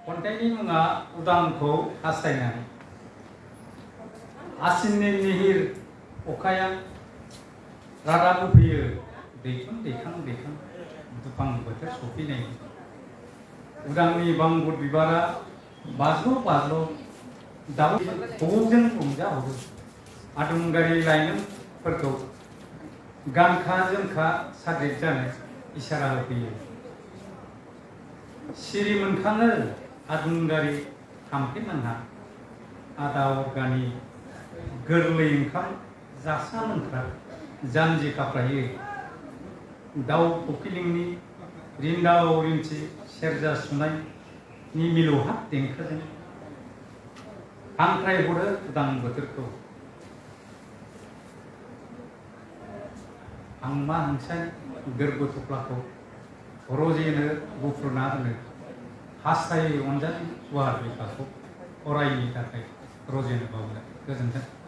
खन्थाइनि मुङा उदांखौ हास्थायनानै। आसिननि निहिर अखाया रादाब होफैयो दैखां दैखां दैखां दुफां बोथोर सफैनाय। उदांनि बांबुर बिबारा बाज्ल' बाज्ल' दाउ खौवौजों रंजाहरो। आदुंगारि लाइमोनफोरखौ गानखा जोमखा साग्रिद जानो इसारा होफैयो। सिरि मोनखाङो आदुंगारि थाम्फैमोनहा आदा अरगानि गोरलै ओंखाम जासा लोंख्रा जानजि खाफ्रायो। दाउ खौखिलिंनि रिन्दाव रिन्सि सेरजा सुनायनि मिलौहाब देंखोजों हांख्रायहरो उदां बोथोरखौ। हांमा हांसानि गोरबो थफ्लाखौ रजेनो गुफुरना होनो हास्थायो अनजालि गुवार बिखाखौ अरायनि थाखाय रजेनो बावला। गोजोन्थों।